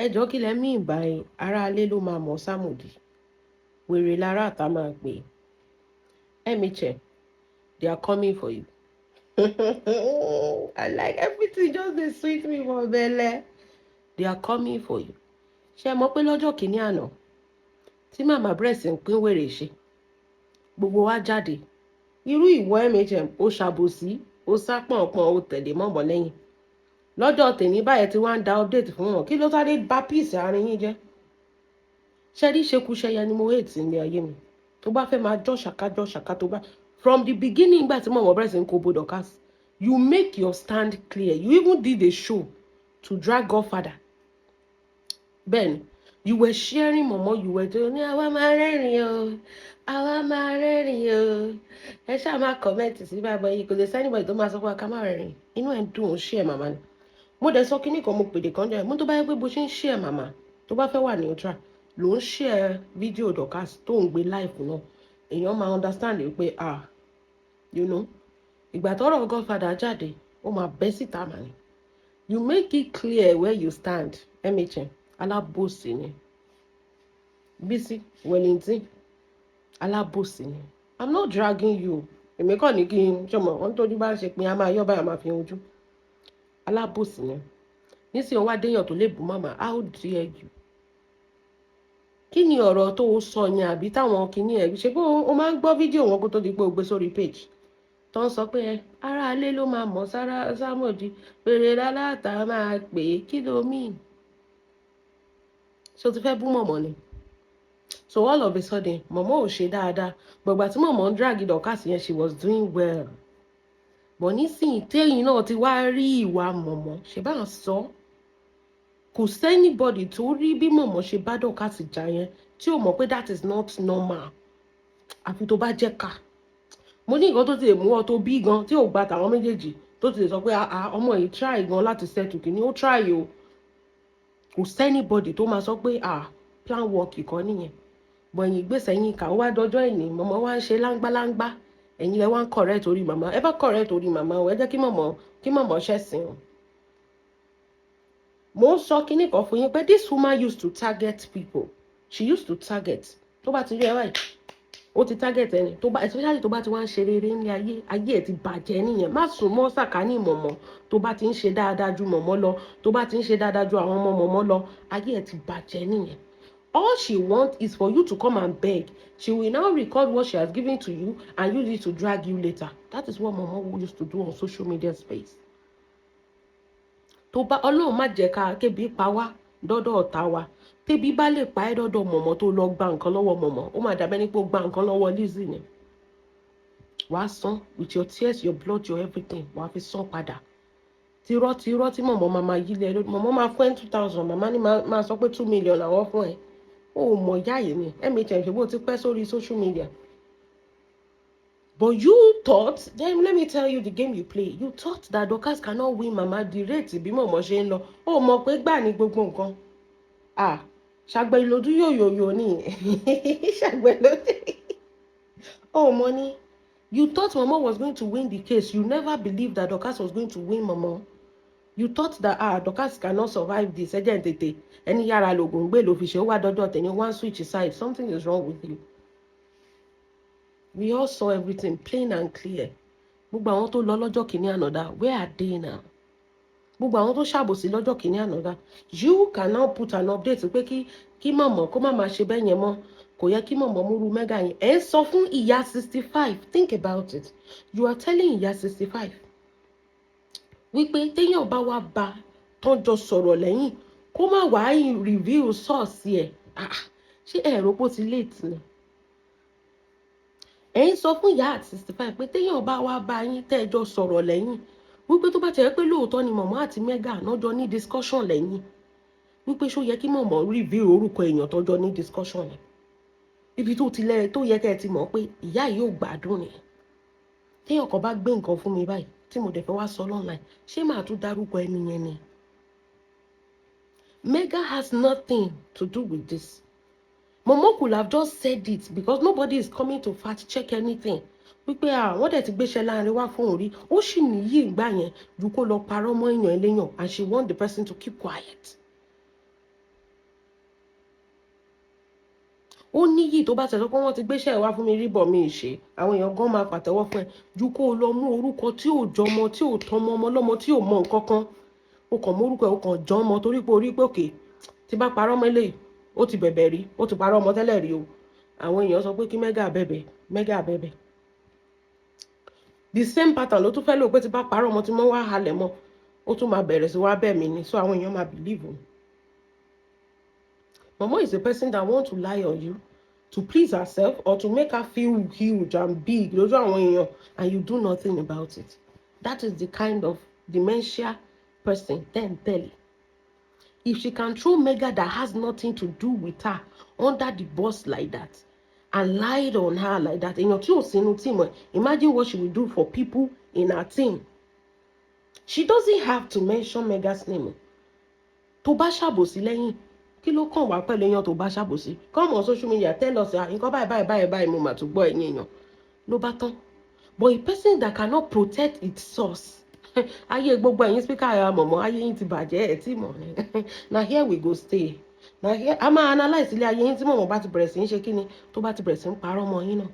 Ẹ jọ́, kí lẹ mí báyìí? Aráalé ló máa mọ̀ sámòdì, wèrè lára àtà máa pè é. MHM, they are coming for you. I like everything, just dey sweet me for belle. They are coming for you. Ṣé ẹ mọ̀ pé lọ́jọ́ kìíní àná tí màmá bẹ̀rẹ̀ sí ń pín wèrè ṣe, gbogbo wa jáde, irú ìwọ MHM, ó ṣàbòsí, ó sá pọ̀npọ̀n, ó tẹ̀lé mọ̀mọ́ lẹ́yìn. Lọ́jọ́ tèmi báyẹn tí wọ́n ń da update fún wọn, kí ló sáré bá peace àárín yín jẹ́? Ṣe rí ṣekúṣẹyẹ ni mo hate ní ayé mi. Tó bá fẹ́ máa jọ́ ṣàká, jọ́ ṣàká. Tó bá from the beginning, ìgbà tí mọ̀mọ́ bẹ̀rẹ̀ sí ń kó bo Dorcas, you make your stand clear. You even did a show to drag Godfather. Bẹ́ẹ̀ni, you were sharing mọ̀mọ́, you were doing ní àwa máa rẹ́rìn o, àwa máa rẹ́rìn o. Ẹ ṣáà máa comment sí bàbá yìí, kò lè sẹ́ni tó máa sọ pé ká má rẹ́rìn. Inú ẹ̀ ń dùn, ó share màmá ni. Mo dẹ̀ sọ kínní kan, mo pèdè kan jẹ́ mo tó bá yẹ pé bó ṣe ń share màmá, tó bá fẹ́ wà neutral, ló ń share fídíò Dorcas tó ń gbé live náà, èèyàn máa understand pé, ah, ìgbà tọ́rọ̀ Godfather jáde, ó máa bẹ́ síta mà ní. You make it clear where you stand. MHM, alábòsí ni. Bísí Wellington, alábòsí ni. I'm not dragging you. Èmi kàn ní kí n ṣọmọ wọn tójú bá ń ṣe pin, a máa yọ báyà, máa fi ojú alábòsí ni. Nísìnyí, wá déyàn tó lè bú màmá. How dare you? Kí ni ọ̀rọ̀ tó o sọ yẹn àbí táwọn kìíní ẹ̀ ṣe pé o máa ń gbọ́ fídíò wọn kó tó di pé o gbé sórí page tó ń sọ pé ẹ aráalé ló máa mọ̀ sára sámòdì, pèrè lálátà máa pè é? Kí ló mean? Ṣé o ti fẹ́ bú mọ̀mọ́ ni? So all of a sudden, mọ̀mọ́ ò ṣe dáadáa. Gbọ̀gbà tí mọ̀mọ́ ń drag Dorcas yẹn, she was doing well, but nísìnyí téyìn náà ti wá rí ìwà mọ̀mọ́ ṣe bá ń sọ, kò sí anybody tó rí bí mọ̀mọ́ ṣe bá Dorcas jà yẹn tí ò mọ̀ pé that is not normal, àfi tó bá jẹ́ ká mo ní nǹkan tó ti lè mú ọ tó bí gan tí ò gba tàwọn méjèèjì, tó ti lè sọ pé, ah, ọmọ yìí try gan láti settle kìíní, ó try o. Kò sí anybody tó máa sọ pé, ah, plan work kọ́ nìyẹn. Bọ̀ ẹ̀yìn ìgbésẹ̀ yín kà ó wá dọjọ́ ìní, mọ̀mọ́ wá ń ṣe láńgbáláńgbá. Ẹ̀yin lẹ wá ń correct orí màmá. Ẹ bá correct orí màmá o, ẹ jẹ́ kí mọ̀mọ́ ṣẹ̀sìn o. Mo ń sọ kinní kan fún yín pé this woman used to target people. She used to target. Tó bá ti rí ẹ báyìí, ó ti target ẹni tó bá, especially tó bá ti wá ń ṣe rere ní ayé, ayé ẹ ti bàjẹ́ nìyẹn. Má sùn mọ́ sàkání mọ̀mọ́. Tó bá ti ń ṣe dáadáa ju mọ̀mọ́ lọ, tó bá ti ń ṣe dáadáa ju àwọn ọmọ mọ̀mọ́ lọ, ayé ẹ ti bàjẹ́ nìyẹn. All she wants is for you to come and beg. She will now record what she has given to you and use it to drag you later. That is what mọ̀mọ́ used to do on social media space. Tó bá Ọlọ́run má jẹ́ ká kébi pa wá dọ́dọ̀ ọ̀tá wa. Tébi bá lè pa ẹ́ dọ́dọ̀ mọ̀mọ́, tó lọ gba nǹkan lọ́wọ́ mọ̀mọ́, ó máa dàbẹ́ ní pé ó gba nǹkan lọ́wọ́ Lizzy ni. Wàá san with your tears, your blood, your everything. Wàá fi san padà. Tirọ́ tirọ́ tí mọ̀mọ́ máa yílẹ̀ lórí, mọ̀mọ́ máa fún ẹ 2,000, màmá ní máa sọ pé 2 million làwọn fún ẹ. Ó mọ̀ ìyá yìí ni MHM. Ṣe bó ti pẹ́ sórí social media? But you thought, then let me tell you the game you play. You thought that Dorcas cannot win mama, the rate bí mọ̀mọ́ ṣe ń lọ. Ó mọ̀ pé gbà ní gbogbo nǹkan. Ah, ṣàgbẹ̀lódú yòyòyò ni ṣàgbẹ̀lódú. Ó mọ̀ ni. You thought mama was going to win the case. You never believed that Dorcas was going to win mama. You thought that, ah, Dorcas cannot survive this. Ẹjẹ̀ ń tètè ẹni yára lògùn gbé ló fi ṣe. Ó wá dọ́jọ́ tẹ̀yìn one switch side. Something is wrong with you. We all saw everything plain and clear. Gbogbo àwọn tó lọ lọ́jọ́ kìíní ànàdá, where are they now? Gbogbo àwọn tó ṣàbòsí lọ́jọ́ kìíní ànàdá, you can now put an update pé kí mọ̀mọ́ kó má máa ṣe bẹ́ẹ̀ yẹn mọ́. Kò yẹ kí mọ̀mọ́ múru mẹ́gà yẹn. Ẹ̀ ń sọ fún ìyá 65. Think about it. You are telling ìyá 65 wípé téèyàn bá wá bá tán jọ sọ̀rọ̀ lẹ́yìn, kó má wàá review source ẹ̀. Ah, ṣé ẹ̀rọ pó ti late ni? Ẹ̀ ń sọ fún ìyá at 65 pé téèyàn bá wá bá yín, tẹ́ ẹ jọ sọ̀rọ̀ lẹ́yìn, wípé tó bá tẹ̀ pé lóòótọ́ ni mọ̀mọ́ àti mẹ́gà náà jọ ní discussion lẹ́yìn, wípé ṣó yẹ kí mọ̀mọ́ review orúkọ èèyàn tó jọ ní discussion ni? Ibi tó ti lẹ tó yẹ kẹ́ ẹ ti mọ̀ pé ìyá yìí ò gbádùn ni. Téèyàn kan bá gbé nǹkan fún mi báyìí tí mo dẹ̀ fẹ́ wá sọ online, ṣé màá tún dárúkọ ẹni yẹn ni? Mega has nothing to do with this. Momo could have just said it because nobody is coming to fact check anything, wípé àwọn dẹ̀ ti gbéṣẹ́ láàrin wá fún òrí, ó sì níyì ìgbà yẹn ju kó lọ parọ́ mọ́ èèyàn eléyàn, and she want the person to keep quiet. Ó níyì tó bá tẹ̀sọ́ pé wọ́n ti gbéṣẹ́ wá fún mi rí bọ̀ mi ṣe, àwọn èèyàn gan máa pàtẹ́wọ́ fún ẹ ju kó o lọ mú orúkọ tí ò jọmọ, tí ò tọmọ ọmọ lọ́mọ, tí ò mọ nǹkan kan. O kàn mú orúkọ ẹ, o kàn jọ ọmọ torí pé orí pé òkè tí bá parọ́ mọ́ eléyìí, ó ti bẹ̀bẹ̀ rí, ó ti parọ́ ọmọ tẹ́lẹ̀ rí o. Àwọn èèyàn sọ pé kí Mega bẹ̀bẹ̀, Mega bẹ̀bẹ̀. The same pattern ló tún fẹ́ lò pé tí bá parọ́ ọmọ tí mo wá halẹ̀ mọ́, ó tún máa bẹ̀rẹ̀ sí wá bẹ̀ mí ni, so àwọn èèyàn máa believe o. Momo is a person that want to lie on you to please herself or to make her feel huge and big lójú àwọn èèyàn, and you do nothing about it. That is the kind of dementia person ten tell. If she can throw Mega that has nothing to do with her under the bus like that and lied on her like that, èèyàn tí ò sínú team ẹ̀, imagine what she will do for people in her team. She doesn't have to mention Mega's name. Tó bá ṣàbòsí lẹ́yìn, kí ló kàn wá pẹ̀lú èèyàn tó bá ṣàbòsí? Come on social media, tell us, "Ah, nǹkan báyìí báyìí báyìí báyìí, mo mà tún gbọ́, ẹ̀yìn èèyàn," ló bá tán. But a person that cannot protect its source, ayé gbogbo ẹ̀yin speaker ara mọ̀mọ́, ayé yín ti bàjẹ́. Ẹ̀ tí mọ̀ na here we go stay, na here a máa analyse ilé ayé yín tí mọ̀mọ́ bá ti bẹ̀rẹ̀ sí ń ṣe kíni, tó bá ti bẹ̀rẹ̀ sí ń parọ́ mọ́ yín náà.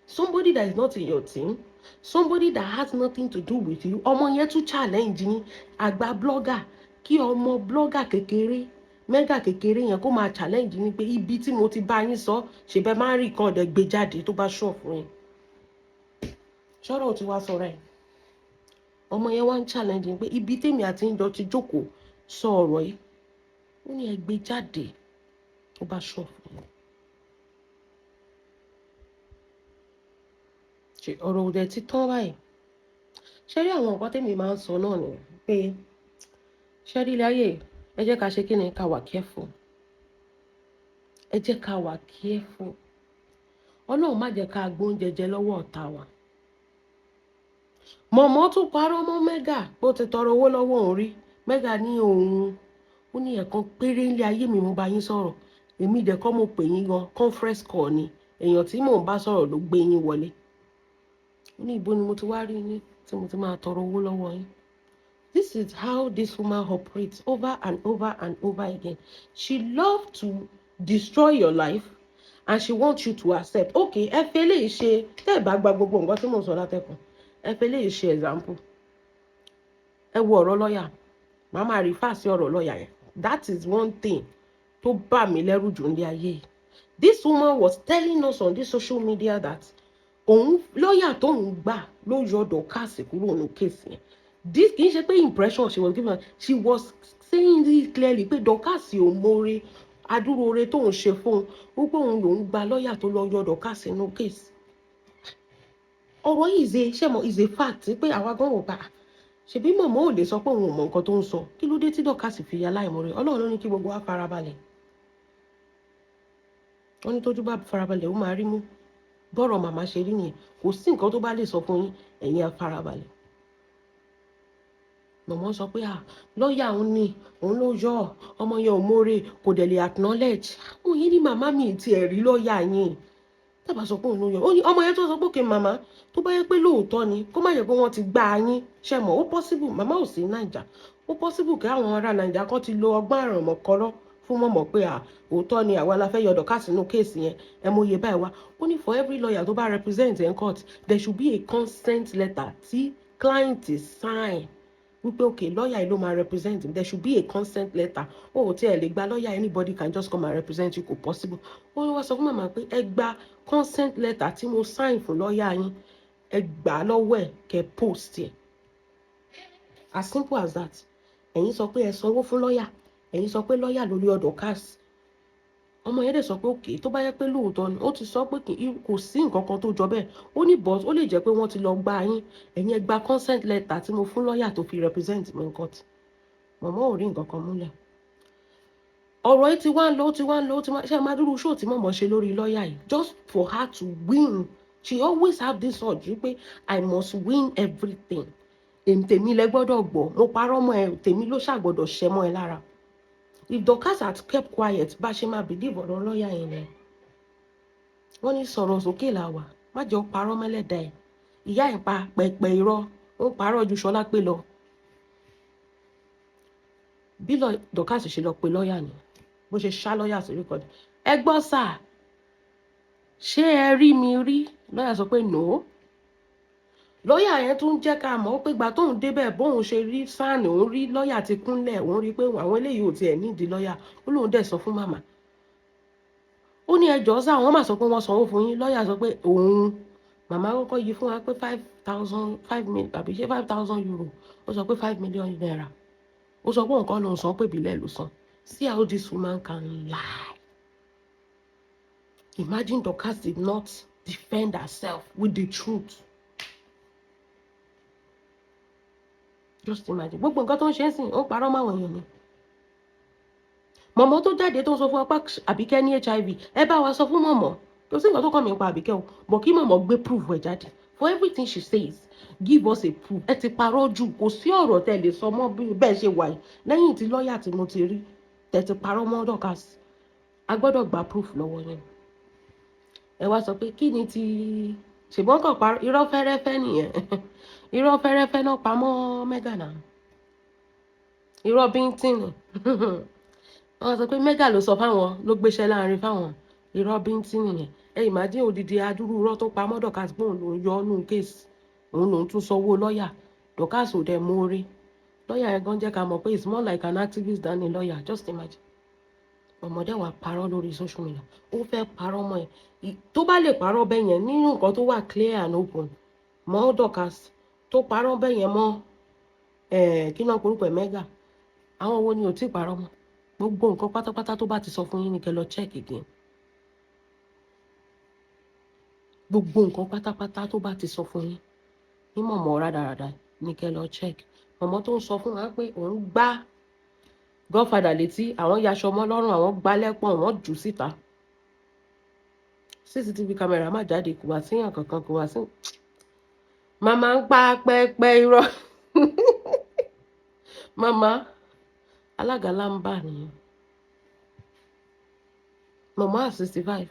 Somebody that is not in your team, somebody that has nothing to do with you, ọmọ yẹn tún challenge yín. Àgbà blogger, kí ọmọ blogger kékeré, Mega kékeré yẹn, kó máa challenge yín pé ibi tí mo ti bá yín sọ ṣe bẹ́ẹ̀ máa ń rí kan ọ̀dẹ̀ gbé jáde tó bá ṣọ̀ fún yín. Ṣọ́rọ̀ tí wàá sọ̀rọ̀ ẹ̀, ọmọ yẹn wá ń challenge yín pé ibi tèmi àti ń jọ ti jókòó sọ ọ̀rọ̀ yìí, ó ní ẹ gbé jáde tó bá ṣọ̀ fún yín. Ṣe ọ̀rọ̀ òdẹ ti tán báyìí? Ṣé rí àwọn nǹkan tèmi máa ń sọ náà ni pé, ṣé rí ilé ayé, ẹ jẹ́ ká ṣe kí ni, ká wà careful. Ẹ jẹ́ ká wà careful. Ọlọ́run má jẹ́ ká gbóúnjẹ jẹ lọ́wọ́ ọ̀tá wa. Mọ̀mọ́ tún parọ́ mọ́ Mega bó ti tọrọ owó lọ́wọ́ òun rí. Mega ní òun, ó ní ẹ̀kan péré nílé ayé mi mo bá yín sọ̀rọ̀, èmi dẹ̀ kọ́ mo pè yín gan, conference call ni, èèyàn tí mò ń bá sọ̀rọ̀ ló gbé yín wọlé. Ó ní ibo ni mo ti wá rí yín tí mo ti máa tọrọ owó lọ́wọ́ yín? This is how this woman operates over and over and over again. She love to destroy your life and she wants you to accept. Okay, ẹ fi eléyìí ṣe, tẹ́ ẹ bá gba gbogbo nǹkan tí mò ń sọ látẹ̀kùn, ẹ fi eléyìí ṣe example. Ẹ wo ọ̀rọ̀ lọ́ọ̀yà, màá máa refer sí ọ̀rọ̀ lọ́ọ̀yà yẹn. That is one thing tó bà mí lẹ́rù jù ní ayé yìí. This woman was telling us on this social media that òun, lọ́ọ̀yà tóun gbà ló yọ Dorcas kúrò nínú case yẹn. This kì í ṣe pé impression she was giving, she was saying this clearly pé Dorcas ò mọ̀ọ́rẹ́ adúrò oore tóun ṣe fóun, wípé òun lòún gba lọ́ọ̀yà tó lọ yọ Dorcas nínú case. Ọ̀rọ̀ yìí ṣe ṣe mọ̀ is a fact pé àwa gan wò pa, ṣebí mọ̀mọ́ ò lè sọ pé òun ò mọ nǹkan tó ń sọ. Kí ló dé tí Dorcas fi ya láìmọ̀ọ́rẹ́? Ọlọ́run ló ní kí gbogbo wa farabalẹ̀. Wọ́n ní tójú bá farabalẹ̀, ó máa rí mú. Bọ́rọ̀ màmá ṣe rí nìyẹn. Kò sí nǹkan tó bá lè sọ fún yín, ẹ̀yin á farabalẹ̀. Mọ̀mọ́ sọ pé, ah, lọ́ọ̀yà òun ni òun ló yọ, ọmọ yẹn ò mórè, kò dẹ̀ lè acknowledge. Òun yẹn ní màmá mi ti ẹ̀ rí lọ́ọ̀yà yín tábà sọ pé òun ló yọ. Ó ní ọmọ yẹn tó sọ pé òkè màmá, tó bá yẹ pé lóòótọ́ ni, kó má yẹ pé wọ́n ti gbá a yín ṣe mọ̀. Ó possible màmá ò sí Nàìjà, ó possible kí àwọn ará Nàìjà kan ti lo ọgbọ́n àrànmọ́kọ́rọ́ fún mọ̀mọ́ pé à òótọ́ ni àwa la fẹ́ yọ Dorcas sínú case yẹn, ẹ mọ iye báyìí wá. Ó ní for every lawyer tó bá represent in court, there should be a consent letter tí client sign wípé okay, lawyer yìí ló máa represent him. There should be a consent letter. Ó ò tí ẹ lè gba lawyer, anybody can just come and represent you, kò possible. Ó ní wọ́n sọ fún màmá pé ẹ gba consent letter tí mo sign fún lawyer yín, ẹ gbà á lọ́wọ́ ẹ̀, kẹ́ post ẹ̀. As simple as that. Ẹ̀yin sọ pé ẹ sanwó fún lawyer, ẹ̀yin sọ pé lawyer lórí ọ̀dọ̀ Dorcas. Ọmọ yẹn dẹ̀ sọ pé òkè, tó bá yẹ pé lóòótọ́ ni, ó ti sọ pé kò sí nǹkan kan tó jọ bẹ́ẹ̀. Ó ní but ó lè jẹ́ pé wọ́n ti lọ gbá yín, ẹ̀yin ẹ gba consent letter tí mo fún lọ́ọ̀yà tó fi represent mi in court. Mọ̀mọ́ ò rí nǹkan kan múlẹ̀. Ọ̀rọ̀ yìí ti wá ń lọ, ó ti wá ń lọ, ó ti wá ṣe máa dúró ṣó tí mọ̀mọ́ ṣe lórí lọ́ọ̀yà yìí just for her to win. She always have this urge wípé I must win everything, èmi tèmi lẹ gbọ́dọ̀ gbọ́, mo parọ́ mọ́ ẹ, tèmi ló ṣàgbọ́dọ̀ ṣẹ mọ́ ẹ lára. If Dorcas had kept quiet, bá ṣe máa believe ọ̀rọ̀ lọ́ọ̀yà yẹn ni. Wọ́n ní sọ̀rọ̀ sókè là wà, má jẹ́ ó parọ́ mẹ́lẹ́dà ẹ̀. Ìyá ẹ̀ pa pẹ̀pẹ̀ irọ́, ó ń parọ́ ju Ṣọlá pé lọ. Bí Dorcas ṣe lọ pe lọ́ọ̀yà ni, bó ṣe ṣá lọ́ọ̀yà sí record. Ẹ gbọ́ sáà. Ṣé ẹ rí mi rí? Lọ́ọ̀yà sọ pé no. Lọ́ọ̀yà yẹn tún jẹ́ ká mọ̀ pé gbà tóun débẹ̀, bóun ṣe rí SAN, òun rí lọ́ọ̀yà ti kúnlẹ̀, òun rí pé àwọn eléyìí ò tiẹ̀ nídìí lọ́ọ̀yà. Ó lóun dẹ̀ sọ fún màmá, ó ní ẹjọ́ sá, àwọn máa sọ pé wọ́n sanwó fún yín. Lọ́ọ̀yà sọ pé òun, màmá kọ́kọ́ yí fún wa pé 5,000, 5 million, àbí ṣé €5,000? Ó sọ pé ₦5 million. Ó sọ pé nǹkan lòun san, pé ìbílẹ̀ ló san. See how this woman can lie. Imagine Dorcas did not defend herself with the truth. Just imagine. Gbogbo nǹkan tó ń ṣe é sìn, ó ń parọ́ máwọn èèyàn ni. Mọ̀mọ́ tó jáde tó ń sọ fún apá Àbíkẹ́ ní HIV, ẹ bá wa sọ fún mọ̀mọ́. Kò sí nǹkan tó kàn mí pa Àbíkẹ́ o, but kí mọ̀mọ́ gbé proof ẹ̀ jáde. For everything she says, give us a proof. Ẹ ti parọ́ jù, kò sí ọ̀rọ̀ tẹ́ lè sọ mọ́ bí bẹ́ẹ̀ ṣe wà yìí. Lẹ́yìn tí lọ́ọ̀yà tí mo ti rí, tẹ́ ti parọ́ mọ́ Dorcas. A gbọ́dọ̀ gba proof lọ́wọ́ yẹn. Ẹ wá sọ pé kí ni ti ṣùgbọ́n kàn parọ́, irọ́ fẹ́rẹ́fẹ́ nìyẹn. Irọ́ fẹ́rẹ́fẹ́ náà pamọ́ mẹ́gà náà. Irọ́ bíntín ni. Wọ́n sọ pé mẹ́gà ló sọ fáwọn, ló gbéṣẹ́ láàrin fáwọn. Irọ́ bíntín nìyẹn. Ẹ imagine odidi adúrú irọ́ tó pamọ́ Dorcas pé òun ló ń yọ ọ́ nù case, òun lòún tún sanwó lọ́ọ̀yà. Dorcas ò dẹ̀ mórí. Lọ́ọ̀yà yẹn gan jẹ́ ká mọ̀ pé it's more like an activist than a lawyer. Just imagine. Ọmọdé wa parọ́ lórí social media. Ó fẹ́ parọ́ mọ́ ẹ. Tó bá lè parọ́ bẹ́ẹ̀ yẹn nínú nǹkan tó wà clear and open mọ́ Dorcas, tó parọ́ bẹ́ẹ̀ yẹn mọ́ kí náà porúkọ ẹ̀, mẹ́gà, àwọn wo ni ò tí ì parọ́ mọ́? Gbogbo nǹkan pátápátá tó bá ti sọ fún yín ni kẹ́ lọ check again. Gbogbo nǹkan pátápátá tó bá ti sọ fún yín ní mọ̀mọ́ rádaràda ní kẹ́ lọ check. Mọ̀mọ́ tó ń sọ fún wa pé òun gbá Godfather létí, àwọn yaṣọ mọ́ lọ́rùn, àwọn gbá lẹ́pọ̀n, wọ́n jù síta. CCTV camera má jáde, kò wá síyàn kankan, kò wá sí. Màmá ń pa pẹ́pẹ́ irọ́. Màmá alága lámbà nìyẹn. Mọ̀mọ́ at 65,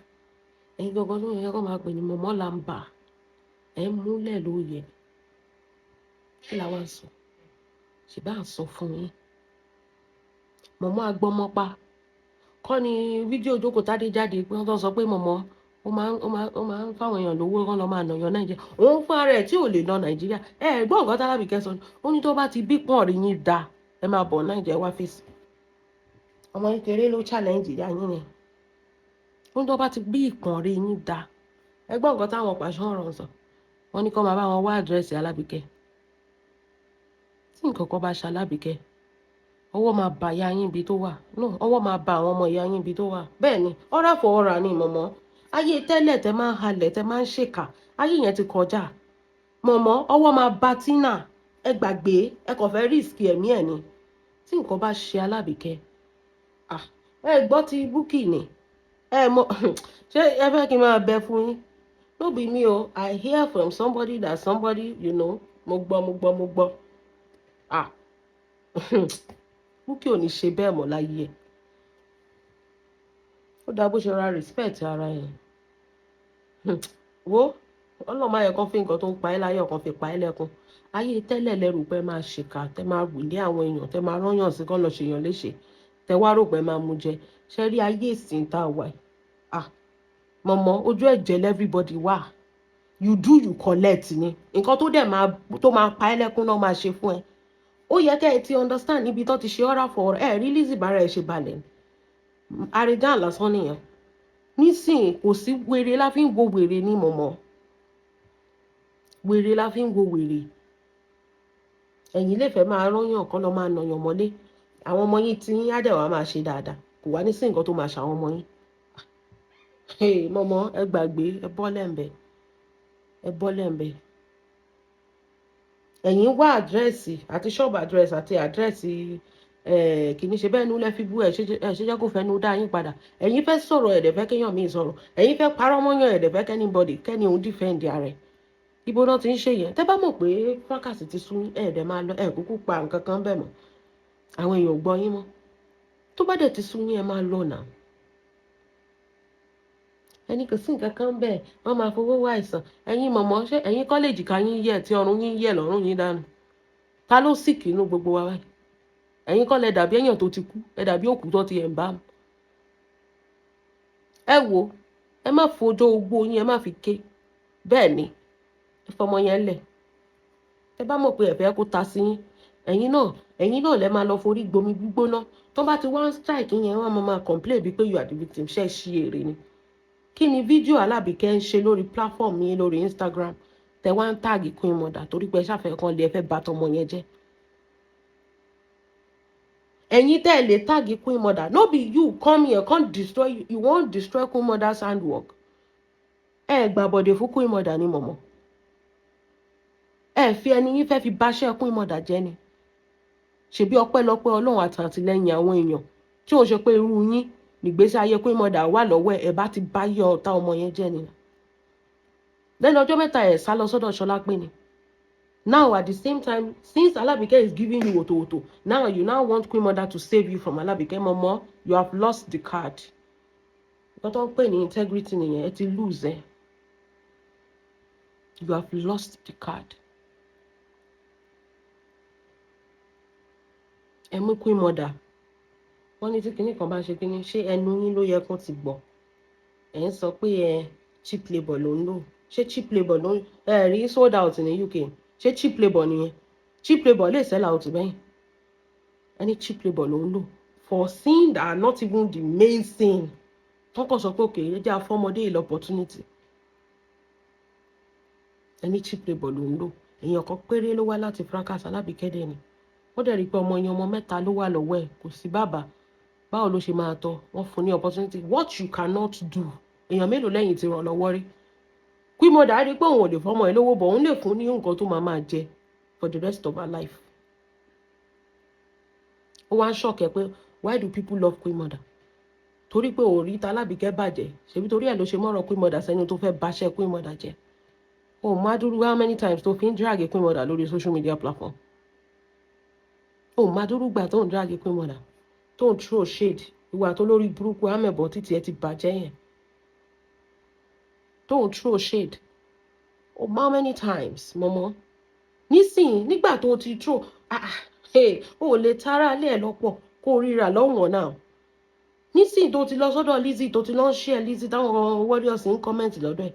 ẹ̀yin gangan ló yẹ kó máa pè ní mọ̀mọ́ làǹbà. Ẹ̀ ń múlẹ̀ lóye. Kí la wá ń sọ? Ṣì bá ń sọ fún yín. Mọ̀mọ́ agbọ́mọpa kọ́ ni fídíò jókòó tádé jáde pé wọ́n tó sọ pé mọ̀mọ́ ó máa ń fáwọn èèyàn lówó kán lọ máa nàyàn Nàìjíríà. Òun fún ara ẹ̀ tí ò lè lọ Nàìjíríà. Ẹ gbọ́ nǹkan tálábìkẹ́ sọ, ó ní tó bá ti bí pọ̀n rí yín da, ẹ máa bọ̀ Nàìjíríà wá fèsì. Ọmọ kékeré ló challenge ìyá yín ni. Ó ní tó bá ti bí ìpọ̀n rí yín da. Ẹ gbọ́ nǹkan táwọn pàṣẹ ọ̀rọ̀ sọ. Wọ́n ní kó máa bá wọn wá àdírẹ́sì Alábìkẹ́. Tí nǹkan kan bá ṣe Alábìkẹ́, ọwọ́ máa bà ìyá yín ibi tó wà. No, ọwọ́ máa bà àwọn ọmọ ìyá yín ibi tó wà. Bẹ́ẹ̀ ni, ọ̀rá fọ ọ̀rà ni mọ̀mọ́. Ayé tẹ́lẹ̀ tẹ́ máa ń halẹ̀, tẹ́ máa ń ṣèkà, ayé yẹn ti kọjá. Mọ̀mọ́, ọwọ́ máa bà Tina. Ẹ gbàgbé, ẹ kàn fẹ́ risk ẹ̀mí ẹ̀ ni. Tí nǹkan bá ṣe Alábìkẹ́, ah, ẹ gbọ́ ti Bukky ni. Ẹ mọ̀, ṣé ẹ fẹ́ kí n máa bẹ fún yín? No be me o. I hear from somebody that somebody. Mo gbọ́, mo gbọ́, mo gbọ́. Ah, Bukky ò ní ṣe bẹ́ẹ̀ mọ́ láyé ẹ̀. Ó dáa bó ṣe ra respect ara ẹ̀. Wo, Ọlọ́run má yẹ kán fi nǹkan tó ń pa ẹ́ láyọ̀ kan fi pa ẹ́ lẹ́kún. Ayé tẹ́lẹ̀ lẹ́rù pé máa ṣèkà, tẹ́ máa wùlé àwọn èèyàn, tẹ́ máa rányàn sí kán lọ ṣèyàn léṣe, tẹ́ wá rò pé máa mú jẹ. Ṣé rí ayé ìsìn tá a wà yìí? Ah, mọ̀mọ́, ojú ẹ̀jẹ̀ everybody wà. You do, you collect ni. Nǹkan tó dẹ̀ máa tó máa pa ẹ́ lẹ́kún náà máa ṣe fún ẹ. Ó yẹ kẹ́ ẹ ti understand níbi tó ti ṣe ọ̀rá for ẹ rí Lizzy bára ẹ ṣe balẹ̀. Àrídàn lásán nìyẹn. Nísìnyí kò sí, wèrè la fi ń wo wèrè ní mọ̀mọ́. Wèrè la fi ń wo wèrè. Ẹ̀yin lè fẹ́ máa rányàn kán lọ máa nàyàn mọ́lé. Àwọn ọmọ yín tí yín á dẹ̀ wá máa ṣe dáadáa. Kò wá ní sí nǹkan tó máa ṣàwọn ọmọ yín. Mọ̀mọ́, ẹ gbàgbé, ẹ bọ́ lẹ́ǹbẹ̀, ẹ bọ́ lẹ́ǹbẹ̀. Ẹ̀yin wá àdírẹ́sì àti ṣọ́ọ̀bù, àdírẹ́sì àti àdírẹ́sì kìíní ṣe bẹ́ẹ̀ nu lẹ́ fi bú ẹ̀, ṣe jẹ́ kó fẹnu dá yín padà. Ẹ̀yin fẹ́ sọ̀rọ̀, ẹ̀dẹ̀ fẹ́ kéèyàn míì sọ̀rọ̀. Ẹ̀yin fẹ́ parọ́ mọ́yàn, ẹ̀dẹ̀ fẹ́ k'anybody kẹ́ni òun defend ara ẹ̀. Ibo náà ti ń ṣe yẹn? Tẹ́ bá mọ̀ pé fracas ti sún, ẹ̀ẹ́dẹ̀ máa lọ, ẹ̀ kúkú pa nǹkan kan bẹ́ẹ̀ mọ́. Àwọn èèyàn ò gbọ́ yín mọ́. Tó bá dẹ̀ ti sún yín, ẹ máa lọ nà. Ẹni kò sí nǹkan kan bẹ́ẹ̀, wọ́n máa fowó wá àìsàn. Ẹ̀yin mọ̀mọ́, ṣé ẹ̀yin kọ́lẹ́jì ká yín yẹ̀ tí ọrùn yín yẹ̀ lọ́rùn yín dànù? Ta ló sick inú gbogbo wa báyìí? Ẹ̀yin kọ́ lẹ dàbí èèyàn tó ti kú, ẹ dàbí òkú tó ti ẹ̀ ń bá mu. Ẹ wo, Ẹ má fojú ogbó yín, ẹ má fi ké. Bẹ́ẹ̀ ni, ẹ fọmọ yẹn lẹ̀. Ẹ bá mọ̀ pé ẹ fẹ́ kó ta sí yín, ẹ̀yin náà lẹ máa lọ forí gbomi gbígbóná. Tó bá ti wá ń strike yẹn, wọ́n máa complain bíi pé you are the victim. Ṣe é ṣí èrè ni? Kí ni fídíò Alábìkẹ́ ń ṣe lórí platform yín lórí Instagram, tẹ wá ń tag Queen Mother? Torí pé ẹ ṣàfẹ́ kan lè ẹ fẹ́ bà tọmọ yẹn jẹ́. Ẹ̀yin tẹ́ ẹ lè tag Queen Mother, no be you come here come destroy. You wan destroy Queen Mother's handwork. Ẹ gbàbọ̀dẹ̀ fún Queen Mother ni mọ̀mọ́. Ẹ fi ẹni yín fẹ́ fi báṣẹ́ Queen Mother jẹ́ ni. Ṣebí ọpẹ́lọpẹ́ Ọlọ́run àtàtìlẹ́yìn àwọn èèyàn tí ò ṣe pé irú yín nígbésí ayé Queen Mother wà lọ́wọ́ ẹ̀, ẹ bá ti bá yọ ọ̀tá ọmọ yẹn jẹ́ ni. Lẹ́nu ọjọ́ mẹ́ta, ẹ̀ sá lọ sọ́dọ̀ Ṣọlá pé ni. Now, at the same time, since Alabike is giving you wotowoto, now you now want Queen Mother to save you from Alabike. Momo, you have lost the card. Nǹkan tó ń pè ní integrity nìyẹn. Ẹ ti lose ẹ. You have lost the card. Ẹ mú Queen Mother, wọ́n ní tí kinní kan bá ṣe kinní, ṣé ẹnu yín ló yẹ kó ti gbọ́? Ẹ̀ ń sọ pé ẹ cheap labour ló ń lò. Ṣé cheap labour ló ń ẹ rí sold out ní UK? Ṣé cheap labour nìyẹn? Cheap labour lè sell out bẹ́yìn? Ẹni cheap labour ló ń lò for scene that are not even the main scene. Wọ́n kàn sọ pé òkè, ẹ jẹ́ àfọ́mọdé ìlọ opportunity. Ẹni cheap labour ló ń lò. Èèyàn kan péré ló wá láti fracas. Alábìkẹ́dẹ̀ ni wọ́n dẹ̀ rí i pé ọmọ yẹn, ọmọ mẹ́ta ló wà lọ́wọ́ ẹ̀, kò sí bàbá, báwo ló ṣe máa tọ́? Wọ́n fún ní opportunity. What you cannot do, èèyàn mélòó lẹ́yìn ti ràn lọ́wọ́ rí? Queen Mother rí i pé òun ò lè fọmọ ẹ lówó bọ̀, òun lè fún ní nǹkan tó máa máa jẹ for the rest of her life. Ó wá ń ṣọ̀kẹ́ pé why do people love Queen Mother? Torí pé òrí ta Alábìkẹ́ bàjẹ́. Ṣebí torí ẹ̀ ló ṣe mọ́rọ̀ Queen Mother sẹ́ni tó fẹ́ báṣẹ́ Queen Mother jẹ́. O má dúró, how many times tó fi ń drag Queen Mother lórí social media platform? O má dúró gbà tó ń drag Queen Mother, tó ń throw shade, ìwà tó lórí burúkú amẹ̀bọ̀ títí ẹ ti bàjẹ́ yẹn, tó ń throw shade. O how many times, mọ́mọ́? Nísìnyí, nígbà tó ti throw, ah hey, o lè tara alẹ́ ẹ̀ lọ́pọ̀ kó o ríra lọ́wọ́n náà. Nísìnyí tó ti lọ sọ́dọ̀ Lizzy, tó ti lọ ń share Lizzy, táwọn warriors ń comment lọ́dọ̀ ẹ̀,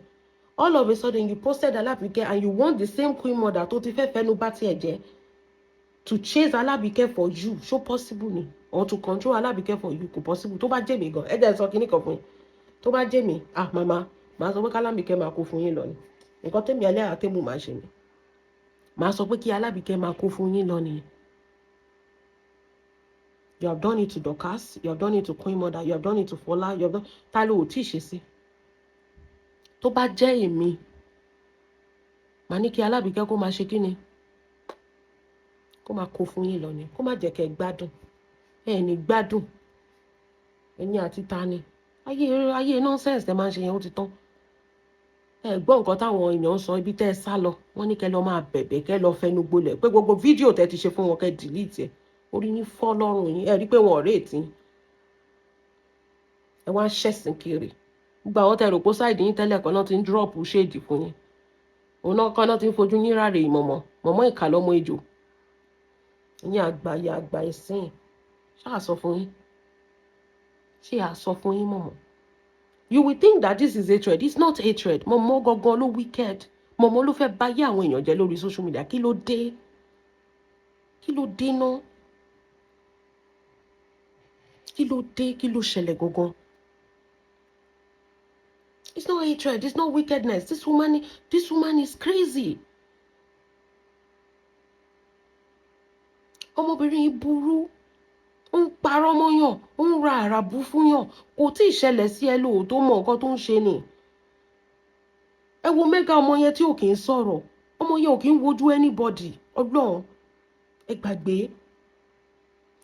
all of a sudden you posted Alabike and you want the same Queen Mother tó ti fẹ́ fẹ́nu bá tiẹ̀ jẹ́ to chase Alabike for you. So possible ni? Or to control Alabike for you? Kò possible. Tó bá jẹ́ mi gan, ẹ jẹ́ sọ kinní kan fún yín. Tó bá jẹ́ mi, ah mama, màá sọ pé kálábìkẹ́ máa kó fún yín lọ ni. Nǹkan tẹ́mi alẹ́ àtẹ́mù máa ṣe ni, màá sọ pé kí Alábìkẹ́ máa kó fún yín lọ nìyẹn. You have done it to Dorcas, you have done it to Queen Mother, you have done it to Fola, you have done, ta ló ò tí ì ṣe sí? Tó bá jẹ́ èmi, màá ní kí Alábìkẹ́ kó máa ṣe kí ni, kó máa kó fún yín lọ ni, kó má jẹ́ kẹ́ gbádùn. Ẹ ní gbádùn. Ẹ̀yin àti ta ni? Ayé ayé nonsense tẹ máa ń ṣe yẹn, ó ti tán. Ẹ gbọ́ nǹkan táwọn èèyàn ń sọ. Ibi tẹ́ ẹ sá lọ, wọ́n ní kẹ́ lọ máa bẹ̀bẹ̀, kẹ́ lọ fẹnu gbolẹ̀ pé gbogbo fídíò tẹ́ ti ṣe fún wọn, kẹ́ delete ẹ̀. Orí yín fọ́ lọ́rùn yín. Ẹ rí pé wọn ò réètì yín. Ẹ wá ń ṣẹ̀sìn kiri. Gbogbo àwọn tẹ́ rò pé side yín tẹ́lẹ̀ kan náà ti ń drop shade fún yín, òun náà kan náà ti ń fojú yín ráre. Ìmọ̀mọ̀ mọ̀mọ́ ìkà lọ́mọ ejò. Ìyẹn àgbà ìyá àgbà ìsìn. Ṣáà sọ fún yín, ṣé à sọ fún yín, mọ̀mọ́? You will think that this is hatred. It's not hatred. Mọ̀mọ́ gangan ló wicked. Mọ̀mọ́ ló fẹ́ báyé àwọn èèyàn jẹ́ lórí social media. Kí ló dé? Kí ló dé náà? Kí ló dé? Kí ló ṣẹlẹ̀ gangan? It's not hatred, it's not wickedness. This woman is crazy. Ọmọbìnrin yìí burú. Ó ń parọ́ mọ́yàn, ó ń ra àràbù fún yàn. Kò tí ì ṣẹlẹ̀ sí ẹ lóòótọ́ mọ nǹkan tó ń ṣe ni. Ẹ wo mẹ́gà ọmọ yẹn tí ò kì í sọ̀rọ̀. Ọmọ yẹn ò kì í wojú anybody. Ọlọ́run, ẹ gbàgbé.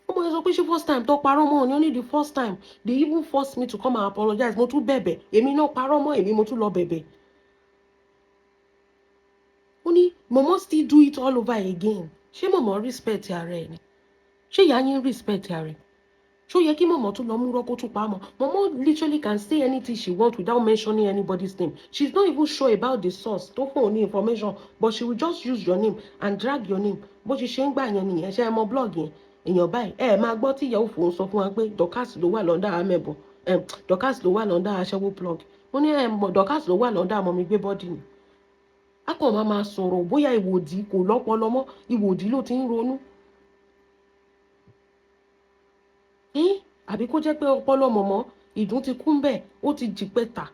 Ọmọ yẹn sọ pé ṣé first time tó parọ́ mọ́ ni? Only the first time they even forced me to come and apologize. Mo tún bẹ̀bẹ̀. Èmi náà parọ́ mọ́ èmi, mo tún lọ bẹ̀bẹ̀. Ó ní mọ̀mọ́ still do it all over again. Ṣé mọ̀mọ́ respect ara ẹ̀ ni? Ṣé ìyá yín respect ara ẹ̀? Ṣó yẹ kí mọ̀mọ́ tún lọ mú rọ́kó tún pa á mọ́? Mọ̀mọ́ literally can say anything she want without mentioning anybody's name. She's not even sure about the source tó fún òun ní information, but she will just use your name and drag your name. Bó ṣe ṣe ń gbà yẹn nìyẹn. Ṣe é mọ blog yẹn? Èèyàn báyìí, ẹ máa gbọ́ tí ìyàwó fòun sọ fún wa pé Dorcas ló wà l'under amẹ̀bọ̀, Dorcas ló wà l'under aṣẹ́wó blog. Mo Mo ní ẹ̀ Dorcas ló wà lọ́dọ̀ àmọ́ mi gbé body ni. A kàn máa máa sọ̀rọ̀ bóyá ìwòdì kò lọ́pọlọ mọ́, ìwòdì ló ti ń ronú. Àbí kó jẹ́ pé ọpọlọ mọ̀mọ́ ìdún ti kún bẹ́ẹ̀, ó ti jì pẹ́ta.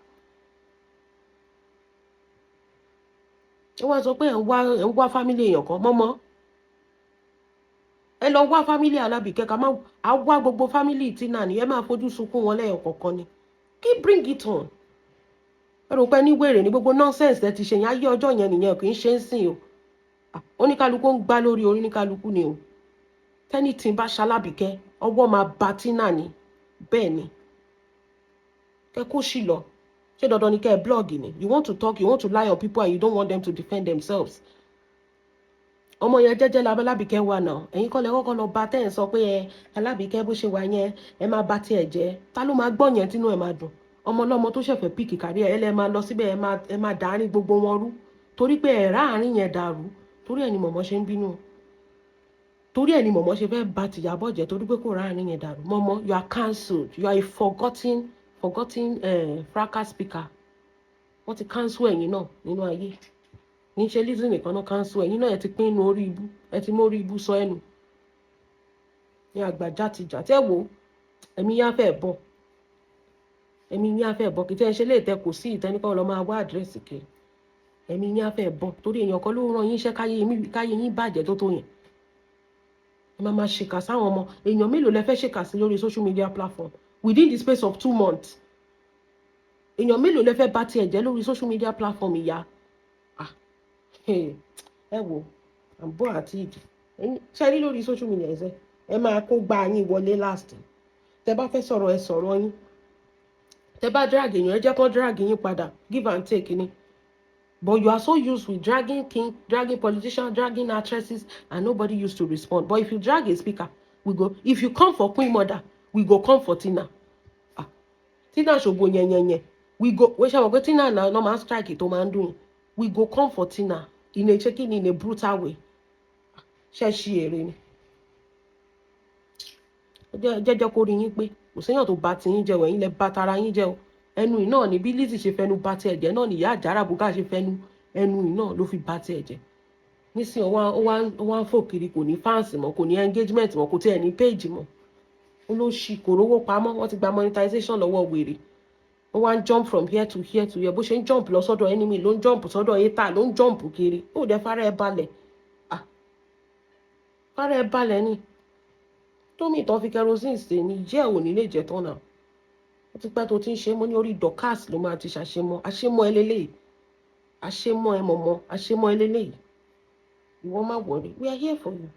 Ẹ wá sọ pé ẹ̀ ń wá family èèyàn kan mọ́mọ́. Ẹ lọ wá family Alábìkẹ́, ká má a wá gbogbo family Tina ni, ẹ máa fojú sunkún wọn lẹ́yọ̀ kọ̀ọ̀kan ni. Keep bring it on. Ẹ rò pé ní wèrè ní gbogbo nonsense ẹ ti ṣe yẹn, ayé ọjọ́ yẹn nìyẹn, kì í ṣe ń sìn o. Oníkálukú ń gbá lórí oníkálukú ni o. Tẹ́nìtì bá ṣalábìkẹ́, ọwọ́ máa ba Tina ni. Bẹ́ẹ̀ ni. Kẹ́ kó sì lọ. Ṣé dandan ni kẹ́ ẹ blog ni? You want to talk, you want to lie on people and you don't want them to defend themselves. Ọmọ yẹn jẹ́jẹ́ l'Alábìkẹ́ wà náà. Ẹ̀yin kọ́ lẹ kọ́kọ́ lọ bá tẹ́ ẹ̀ sọ pé ẹ Alábìkẹ́ bó ṣe wà yẹn, ẹ máa bá tiẹ̀ jẹ́. Ta ló máa gbọ́ yẹn tínú ẹ̀ máa dùn? Ọmọ ọlọ́mọ tó ṣẹ̀fẹ̀ pick kárí ẹ̀, ẹ lẹ́ máa lọ síbẹ̀, ẹ máa dàárín gbogbo wọn rú. Torí pé ẹ̀ ráàrin yẹn dàrú. Torí ẹ̀ ni mọ̀mọ́ ṣe ń bínú. Torí ẹ̀ ni mọ̀mọ́ ṣe fẹ́ ba tìyàbọ̀ jẹ́, torí pé kò ráàrin yẹn dàrú. Mọ̀mọ́, you are cancelled. You are a forgotten fracas speaker. Wọ́n ti cancel ẹ̀yin náà nínú ayé. Ní ṣe Lizzy nìkan náà cancel ẹ̀yin náà, ẹ ti pín inú orí ibú, ẹ ti mú orí ibú sọ ẹnu. Ní àgbà játijàti, ẹ wo, ẹ̀mí yá fẹ́ bọ̀. Ẹ̀mí yín á fẹ́ bọ̀. Kì í tẹ́ ẹ ṣe lè tẹ kò sí ìtẹ́nikọ́ lọ máa wá àdírẹ́sì kiri. Ẹ̀mí yín á fẹ́ bọ̀ torí èèyàn kan ló rán yín iṣẹ́ káyé yín bàjẹ́ tó tó yẹn. Ẹ máa máa ṣèkà sáwọn ọmọ èèyàn. Mélòó lẹ fẹ́ ṣèkà sí lórí social media platform within the space of 2 months? Èèyàn mélòó lẹ fẹ́ bá tiẹ̀ jẹ́ lórí social media platform? Ìyá ẹ wo àbọ̀ àti ìdí ṣe rí lórí social media, ẹ̀sẹ̀ ẹ máa kó gba yín wọlé last. Tẹ bá fẹ́ sọ̀rọ̀, ẹ sọ̀rọ̀ yín. Tẹ bá drag èèyàn, ẹ jẹ́ kó drag yín padà. Give and take ni. But you are so used with dragging king, dragging politicians, dragging actresses, and nobody used to respond. But if you drag a speaker, we go. If you come for Queen Mother, we go come for Tina. Ah, Tina ṣògo yẹn yẹn yẹn, we go. Wọ́n ṣe àwọn pé Tina náà náà máa ń strike tó máa ń dùn. We go come for Tina in a shaking, in a brutal way. Ṣe ṣí èrè ni? Jẹ́jẹ́ kó rí yín pé kò séèyàn tó bá ti yín jẹ́ o. Ẹ̀yin lẹ bá tara yín jẹ́ o. Ẹnu yìí náà ni bí Lizzy ṣe fẹnu bá tiẹ̀ jẹ́ náà nìyá àjàrà bùkà ṣe fẹnu ẹnu yìí náà ló fi bá tiẹ̀ jẹ́. Nísìnyí, ó wá ń fò kiri, kò ní fans mọ́, kò ní engagement mọ́, kò tiẹ̀ ní page mọ́. Ó ló ṣì kò rówó pamọ́. Wọ́n ti gba monetization lọ́wọ́ wèrè. Ó wá ń jump from here to here to here. Bó ṣe ń jump lọ sọ́dọ̀ enemy ló ń jump sọ́dọ̀ hater, ló ń jump kiri. Ó dẹ̀ fara ẹ balẹ̀. Ah, fara ẹ balẹ̀ ni. Tómi ìtàn fi kerosene ṣe ni jẹ́ ò ní lè jẹ́ tán náà. Ó ti pẹ́ tó ti ń ṣe. Mo ní orí Dorcas ló máa ti ṣàṣemọ́. Àṣemọ́ ẹ lélẹ́yìí, àṣemọ́ ẹ mọ̀mọ́, àṣemọ́ ẹ lélẹ́yìí. Ìwọ má worry, we are here for you.